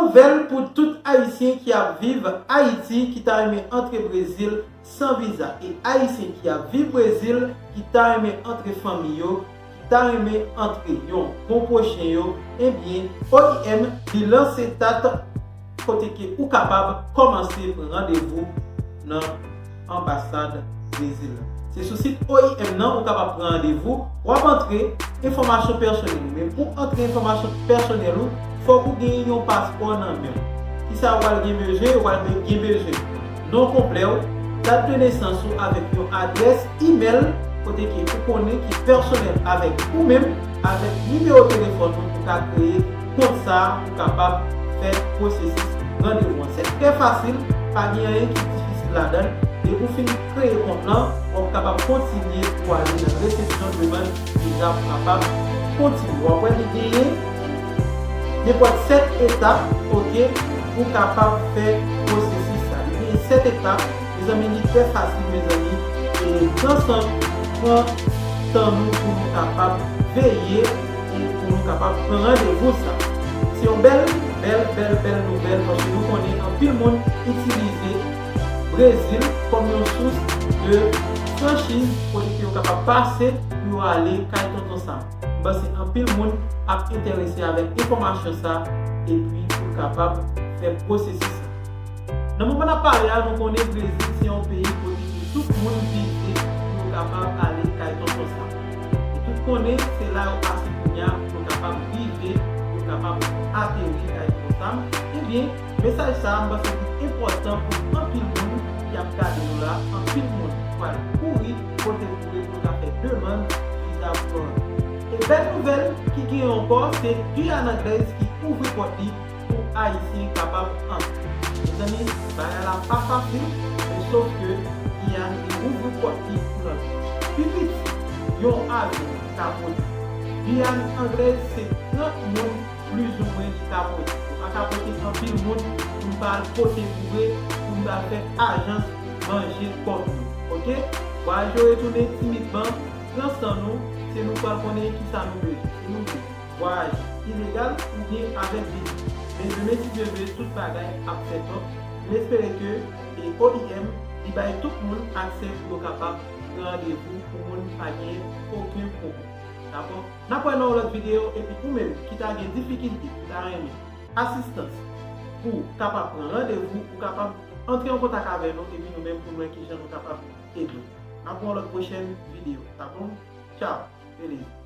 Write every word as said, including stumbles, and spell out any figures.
Nouvèl pou tout Ayisyen ki ap viv Ayiti ki ta renmen antre Brezil san viza e Ayisyen ki ap viv Brezil ki ta renmen antre fanmi yo, ki ta renmen antre yon bon pwochen yo, ebyen, O I M li lanse dat kote ke ou kapab kòmanse pran randevou nan anbasad Brezil la. Se sou sit O I M nan ou kapab pran randevou, w ap antre enfòmasyon pèsonèl ou. Men pou antre enfòmasyon pèsonèl ou, fòk ou gen yon paspò nan men w. Kisa ou pral gen bezwen? Ou pral gen bezwen non konplè w, dat de nesans ou avèk yon adrès imèl kote ke ou konnen ki pèsonèl avèk ou menm, avèk nimewo telefòn ou pou ka kreye kont sa a pou kapab fè pwosesis randevou an. Se trè fasil, pa gen anyen ki difisil ladan l. Depi w fin kreye kont lan, w ap kapab kontinye pou ale nan resepsyon demann viza pou kapab kontinye. W ap wè li genyen nenpòt sèt etap, oke, pou kapab fè pwosesis sa. Li genyen sèt etap, mezanmi, li trè fasil, mezanmi. E pran san, pran tan nou pou nou kapab veye e pou nou kapab pran randevou sa. Se yon bèl, bèl, bèl, bèl nouvèl paske nou konnen anpil moun itilize Brezil kòm yon sous de franchiz kote ke yo kapab pase pou yo ale kay Tonton Sam. M panse anpil moun ap enterese avèk enfòmasyon sa epi pou kapab fè pwosesis sa. Nan moman n ap pale a, nou konnen Brezil se yon peyi kote ke tout moun vize pou yo kapab ale kay Tonton Sam. E tout konnen se la yo pase kounye a pou yo kapab rive, pou yo kapab ateri kay Tonton Sam. Ebyen, mesaj sa a, m panse li enpòtan pou anpil moun ki ap gade nou la, anpil moun pral kouri kote pou yo pou yo ka fè demann viza pou yo. E bèl nouvèl ki genyen ankò, se Giyàn Anglèz ki ouvri pòt li pou Ayisyen kapab antre. Mezanmi, bagay la pa fasil, men sof ke Giyàn li ouvri pòt li pou l antre. Pi piti, yon avyon ka pote. Giyàn Anglèz se trant moun plizoumwen li ka pote. Ou pa ka pote anpil moun pou n pa al pote boure, pou n pa al fè ajans manje kòb nou. Oke? Vwayaj yo retounen timidman, pran san nou, se nou k pral konnen kisa nou bezwen. Se nou vle vwayaj ilegal oubyen avèk viza. Men demen, si Dye vle, tout bagay ap fèt. M espere ke e, O I M li bay tout moun aksè pou yo kapab pran randevou pou moun pa gen okenn pwoblèm. Dakò? N ap wè nan yon lòt videyo, epi ou menm ki ta gen difikilte, ki ta renmen asistans pou kapab pran randevou, ou kapab antre an kontak avè nou, epi nou menm pou n wè kijan nou kapab ede w. N ap wè yon lòt pwochèn videyo. Dakò? Tchao. Belize.